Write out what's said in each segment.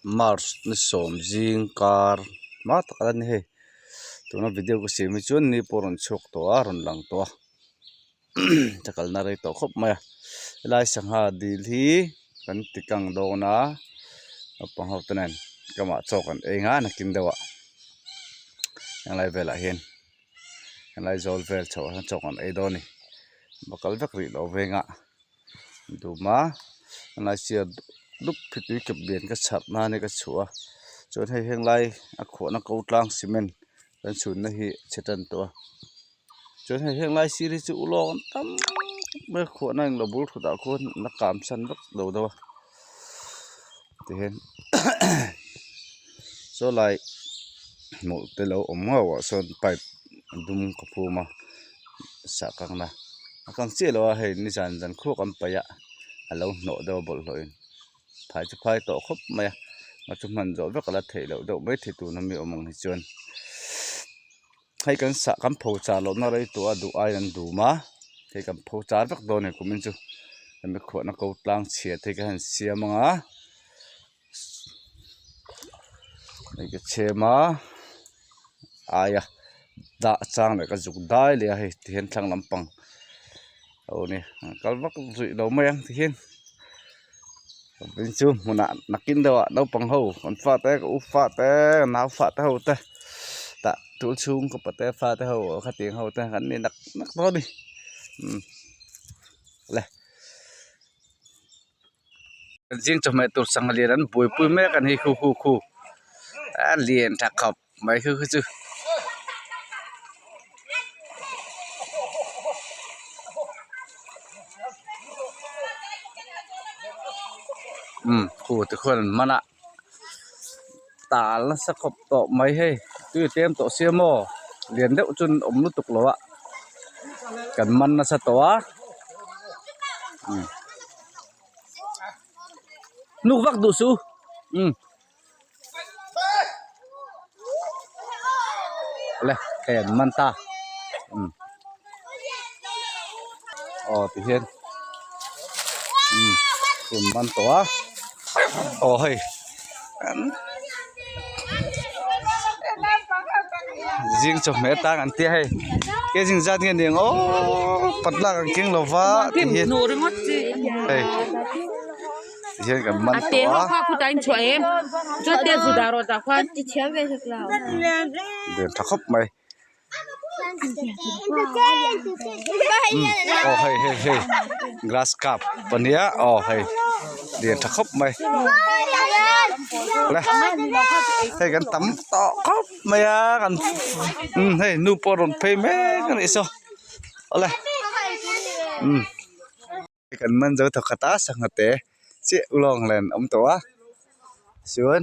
March ni sawm zing kar hma tak a la ni hei tuna video ka siam hi chuan ni pawh a rawn chhuak tawh a rawn lang tawh a ka kalna rei tawh khawp mai a helai sangha dil hi kan ti kang dawn a naupang ho te nen kamah chaw kan ei nga nakin deuh ah helai velah hian helai zawl vel chhoh ah hian chaw kan ei dawn a ni va kal vek rih loh vengah dum a helai sir dup hi tui kep lian ka chhar nan a ka chhuah a chuan hei henglai a khuahna ko tlang cement kan chhunna hi chhe tan tawh a chuan hei henglai sir hi chu ulawk an tam mai a khuahna englo bul thut ah khuan la kam san vak lo deuh a tihian saw lai hmuh te lo awm ngauh ah sawn pipe dum ka phum a sah kang na a kang chiah lo a hei nizan zan khuak an paih a a lo hnawh deuh a bawlhhlawh in phai chu phai tawh khawp mai a a chu hman zawh vek a la theih loh deuh maithei tuna mi awm ang hi chuan hei kan sah kan pho char lohna rei tawh a duh aiin an dum a hei kan pho char vek dawn a ni kumin chu hemi khuahna ko tlang chhia te kha an siam ang a hei ka chhem a aia dah chang leh ka zuk dai leh a hei tihian thlang lampang a awm a ni kal vak zuih lo mai ang tihian tin chu hmunah nakin deuhah naupang ho an fate ka u fate ka nau fate ho te tah tul chhung ka pate fate ho khatiang ho te an ni nak nak dawn a ni umm le. Zing chawhmeh tur sangha lian an buaipui mek a ni khu khu khu a lian tha khawp mai khu khu chu. Umm khu te khuan an man a tal nasa khawp tawh mai hei tui a tlem tawh sia maw lian deuh chuan awm lutuk lo a kan man nasa tawh a umm hnuk vak duh suh umm le hei an man ta umm aw tihian umm an man tawh a aw hei zing chawhmeh atang an tia hei ke zing zat nge ni ang aw patla kan keng lo va tihian hei tihian kan man tawh a lian tha khawp mai. Aw hei hei hei grass cup pania aw hei lian tha khawp mai le hei kan tam tawh khawp mai a kan umm hei nu pawh a rawn phei mek a nih saw awle umm kan man zo thawk khat a sangha te chiah ulawng len a awm tawh a chuan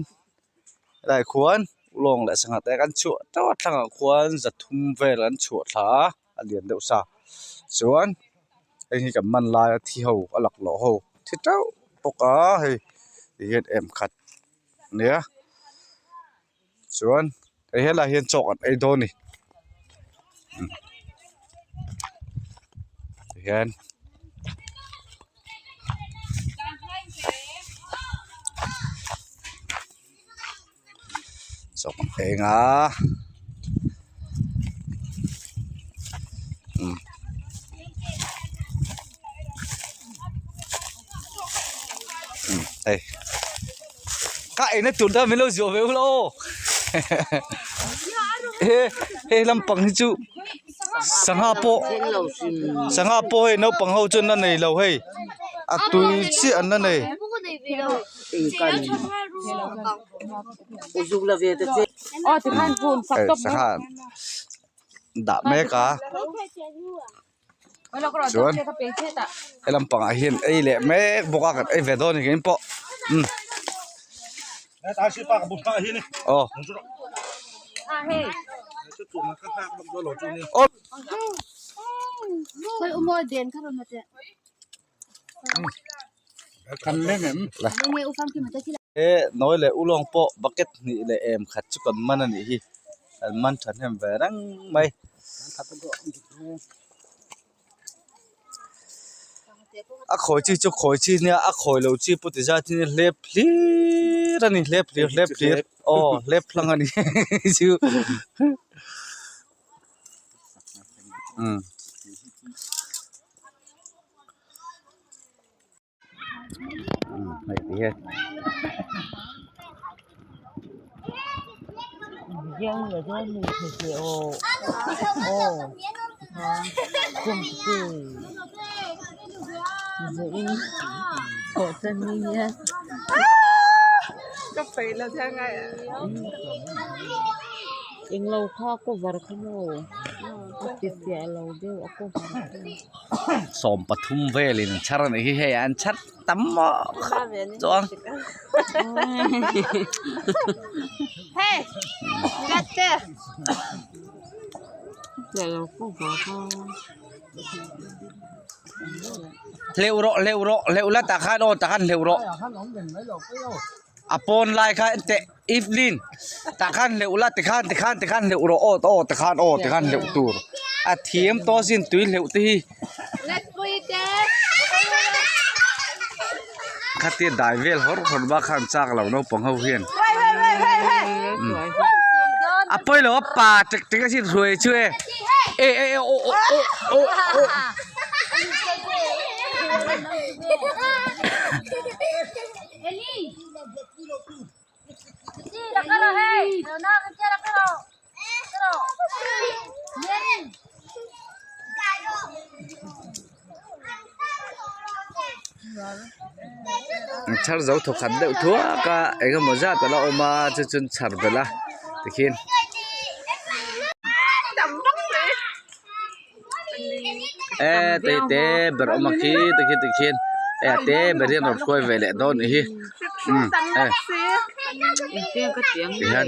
helaiah khuan ulawng leh sangha te kan chhuah teuh a thlangah khuan zathum vel an chhuah thla a a lian deuh sa chuan hei hi kan man laia thi ho a laklawh ho thi teuh bawk a hei ti hian em khat a nia chuan hei helaiah hian chaw an ei dawn a ni tihian. Chaw an ei ang a umm hei ka eina tur te min lo zawh ve ula aw he hei lampang hi chu sangha pawh sangha pawh hei naupang ho chuan la nei lo hei a tui chiah an la nei. Hei sangha dah mek a chuan he lampang ah hian ei leh mek bawk a kan ei ve dawn a ni keini pawh umm aw He nawi leh ulawng pawh bucket hnih leh em khat chu kan man a nih hi an man thahnem ve reng mai. A khawi chi chu khawi chi nia a khawi lo chi pawh ti zat hi hlep hlir a ni hlep hlir hlep hlir aw hlep hlang a ni chu umm. Englo kha cover kha maw a ti fiah lo deuh a cover kha. 13 velin an chhar a nih hi hei an chhar tam maw khawp chuan hleuh rawh hleuh rawh hleuh la tah khan aw tah khan hleuh rawh a pawn lai kha teh Evelyn tah khan hleuh la tikhan tikhan tikhan hleuh rawh aw aw tikhan aw tikhan hleuh tur a thiam tawh sin tui hleuh te hi khatia dai vel hawrh hawrh bak khan chak lo naupang ho hian a pawi lo a pa tek tek a sin hruai chu e e e aw aw aw aw aw. Chhar zo thawkhat deuh thuak a eng emaw zat a la awm a chu chuan chhar belh a tikhian. E te te ber awm a khi tikhi tikhian e a te ber hian rawn hruai ve leh dawn anih hi umm e tihian.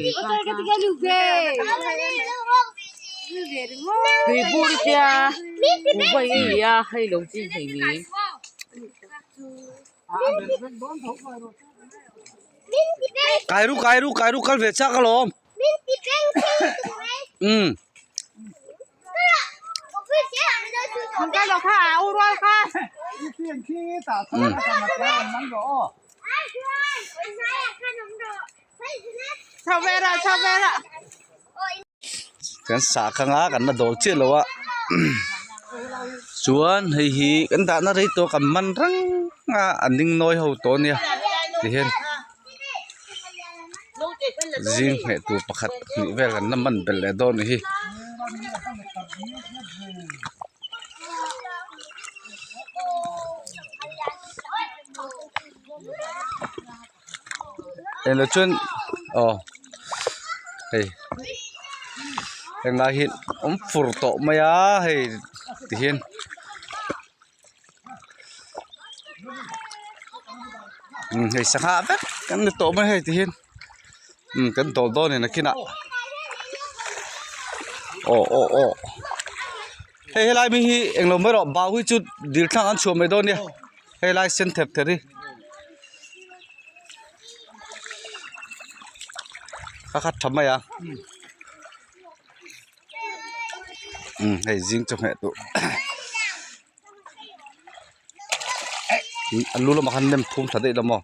Kairu kairu kairu kal ve chak alawm umm. Kan sah kang a kan la dawl chiah lo a chuan hei hi kan dahna rei tawh kan man reng a a ning nawi ho tawh a nia tihian. Zing hmeh tur pakhat hnih vel kan la man belh leh dawn a ni hi. Englo chuan aw hei henglai hi awm fur tawh mai a hei tihian. Umm hei sangha vek kan ni tawh mai hei tihian umm kan dawl dawn a ni nakinah aw aw aw hei helai mi hi englo mai rawh bau hi chu dil thlangah an chhuah mai dawn nia helai sen thep ther hi a khat tha mai a. Umm hei zing chu hmeh duh a lu lamah khan nem phum tha daih lo maw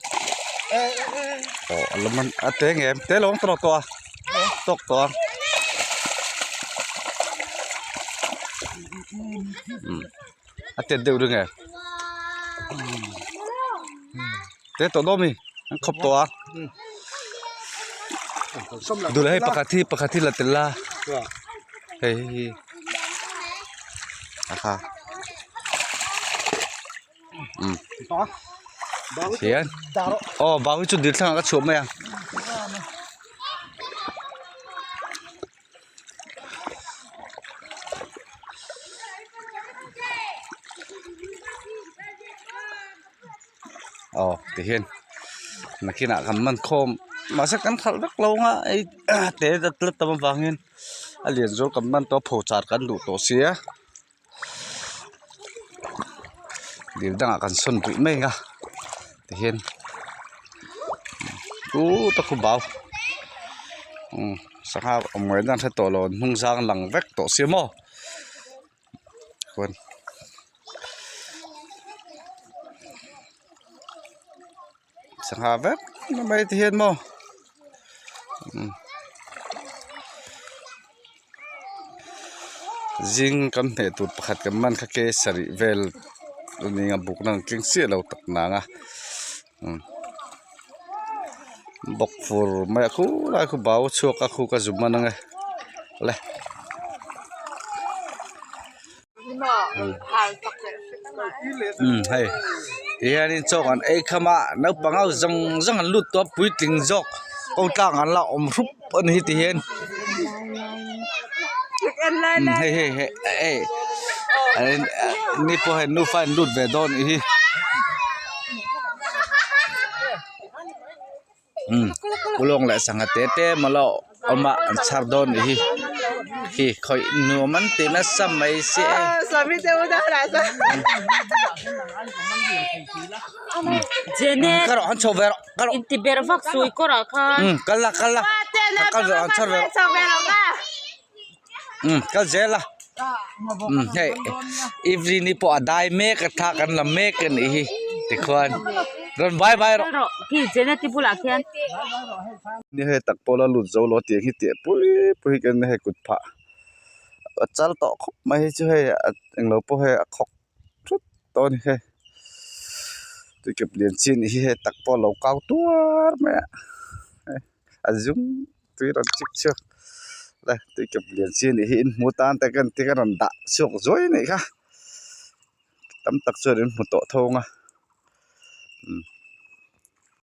aw a lam a te nge te lo ang tawk tawh a tawk tawh a umm a tet deuh ring e te tawh dawn mi an khawp tawh a duh hei pakhat hi pakhat hi la tel la hei hei hi aha um hian aw bau hi chu dil thlangah ka chhuah mai a. Aw tihian nakinah kan man khawm mahse kan khalh vek lo ang a hei te la tam avangin a lian zawk kan man tawh a phochar kan duh tawh sia dil dangah kan sawn rih mai ang a tihian u ta khu bau umm sangha awm ngaihna an hre tawh lo an hnung zang lang vek tawh sia maw. Chuan. Sangha vek mai te hian maw zing kan hneh tur pakhat kan man kha ke sarih vel a ni a buk na ang keng chiah lo tak nang a bawk fur mai a khulai khu bau chhuak a khu ka zu man ang e le. Hei tihianin chaw an ei kham a naupang ho zawng zawng an lut tawh a puitling zawk ko tlang an la awm hrup a ni hi tihian hei hei hei ni pawh hei nufa in lut ve dawn anih hi. Ulawng leh sangha te te maw la awm a an chhar dawn nih hi khi khawih nuam an ti nasa mai se Janet ka rawh han chho ve rawh ka rawh inti ber vak sui kawr ah khan kal la kal la kal rawh han chhar ve rawh kal zel a hei evelyn-i pawh a dai mek a thla kan la mek a nih hi tikhuan rawn vai vai rawh. Rawh khi Janet-i bulah khian. Ni hei tak pawh la lut zo lo tiang hi teh pui pui hi kan hei kut phah a chal tawh khawp mai hi chu hei englo pawh hei a khawk thut tawh a ni hei tuikep lian chi a nih hi hei tak pawh a lo kau tuar mai a hei a zum. Tui rawn chik chhuak le tui kep lian chi anih hi in hmu tan te ka entir a rawn dah chhuak zuai anih kha tam tak chuan in hmu tawh thawng a umm.